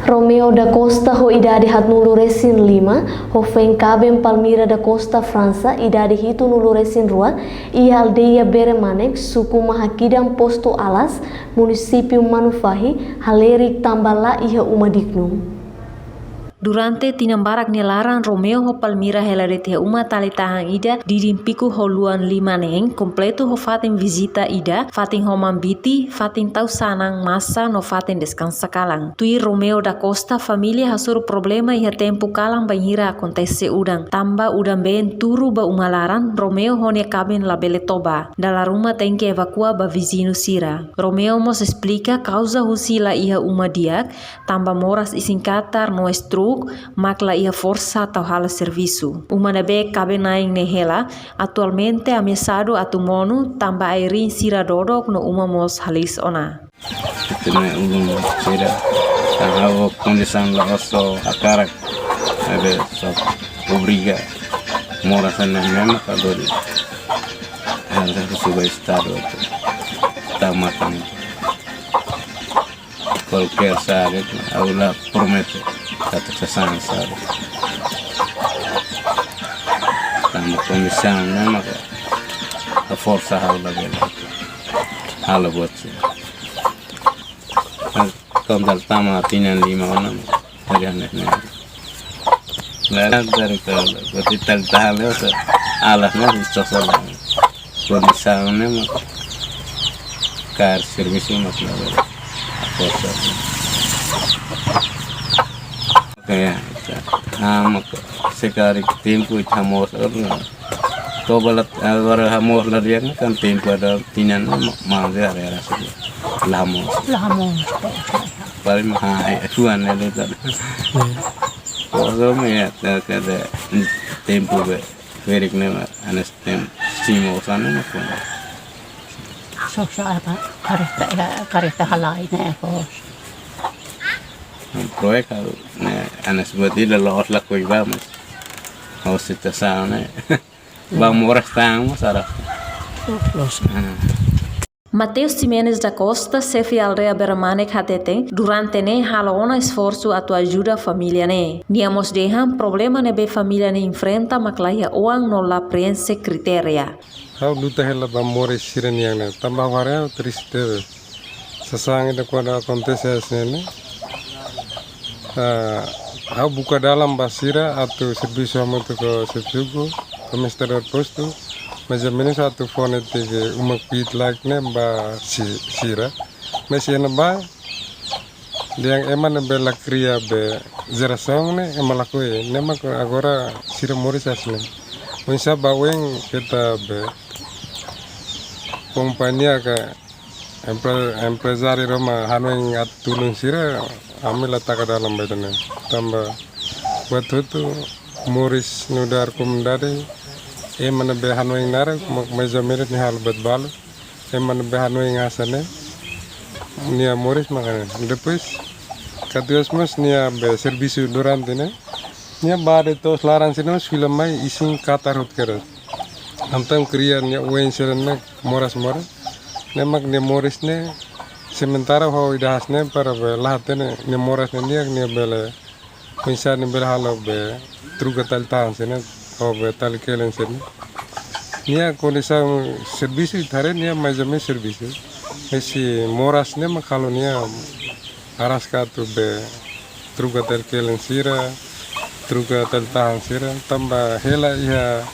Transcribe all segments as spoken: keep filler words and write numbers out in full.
Romeo da Costa ho idade haatnulu resin lima, ho foin kaben Palmira da Costa França, idade hitunulu resin rua, iha aldeia Beremanek, suku Mahakidan, postu Alas, munisípiu Manufahi, halerik tanba la iha uma dignu. Durante tinan barak nia laran, Romeo ho Palmira hela de'it iha uma tali-tahan ida, didin piku ho luan lima neen, kompletu ho fatin vizita ida, fatin homan biti, fatin tau sanan, masa no fatin deskansa kalan. Tuir Romeo da Costa, família hasoru problema iha tempu kalan bainhira akontese udan. Tanba udan-been turu ba uma laran, Romeo ho nia kaben labele toba. Dala ruma tenke evakua ba viziñu sira. Romeo mós esplika kauza husi la iha uma di'ak, tanba moras isin-katar no estruk, mak la iha forsa atu halo servisu. Uma ne'ebé kaben-na'in ne'e hela, atualmente ameasadu atu monu, tanba ai-riin sira dodok no uma mós halis ona. Ita mai ulun sira, tanba kondisaun la'ós só hakarak, maibé só obriga moras ne'e maka dori. Harus suba estadu atu tau matan. Kualkér saida, ha'u la promete katak sasán saida. Tanba kondisaun ne'e maka forsa ha'u labele halo buat sira. Konta tama tinan lima ona, dari anak ne'e. Laran dari ka buat ital tahan leo sa, Alas ne'e di sosol. Kondisaun ne'e mak kaer servisu mak la bele. Akosa. Kayak, ah, mak se karik tempu ita hamoos ona. Toba la, agora hamoos la di'ak ne'e kan tempu ida tinan ne'e ma, ma de área sini. La hamoos. La hamoos. Paling mah, eh, suan ne'e de'it. Iya. Kozo me ya, kada tempu be. Ferik ne'e mak, hanesan tempu simu sana mak. Sok sa apa, kareta ya, kareta halai ne'e, kos. Proyek ha'u ne'e, hanesan buat ida la'ós lakohi ba, mas. Ha'u situasaun ne'e. Ba moras tan, mas ara. Loos. Ah. Mateus Ximenes da Costa, xefe aldeia Beramanek hateten, durante ne'e halo ona esforsu atu ajuda família ne'e. Nia mós dehan problema ne'ebé família ne'e enfrenta mak la iha oan no la preenxe kritéria. Ha'u luta hela ba moris sira-nian ne'e. Tanba agora triste. Sasán ida kuandu akontese hanesan ne'e. Ah, ha'u buka dalan ba sira atu servisu hamutuk ho xefe suku, administradór postu, mais ou menus atu fó netik uma kuit lak ne'e ba si-, sira. Mais iha ne'ebá, dehan ema ne'ebé la kria be jerasaun ne'e, ema lakohi. Ne'e mak agora sira moris hanesan ne'e. Oinsá ba oin keta be kompañia ka empre-, emprezáriu ruma hanoin atu tulun sira, ami la taka dalan ba ida-ne'e. Tanba buat hotu moris nu'udar komunidade, ema ne'ebé hanoin naran, ma-, mais ou menus nia halo buat balu, ema ne'ebé hanoin hanesan ne'e, nia moris mak hanesan ne'e. Depois, katuas mós nia be servisu durante ne'e, nia bá de'it to'os laran sira mós fila mai isin-katar hotu kedas. Entaun kria nia oin sira-ne'e moras-moras. Ne'e mak nia moris ne'e sementara ho ida hanesan ne'e para be la hatene nia moras ne'e di'ak, nia bele, oinsá nia bele halo be troka tali-tahan sira-ne'e, ho be tali-kelen sira-ne'e. Nia kondisaun servisu ita haree nia mais ou menus servisu. Esi moras ne'e mak halo nia araska atu be troka tali-kelen sira, troka tali-tahan sira, tanba hela iha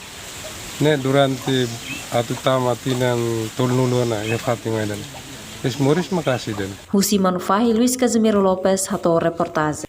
ne'e durante atu tama tinan tolunulu ona iha fatin ida-ne'e. Esi moris maka'as ida-ne'e. Husi Manufahi, Luis Casimiro Lopes, hato'o reportajen.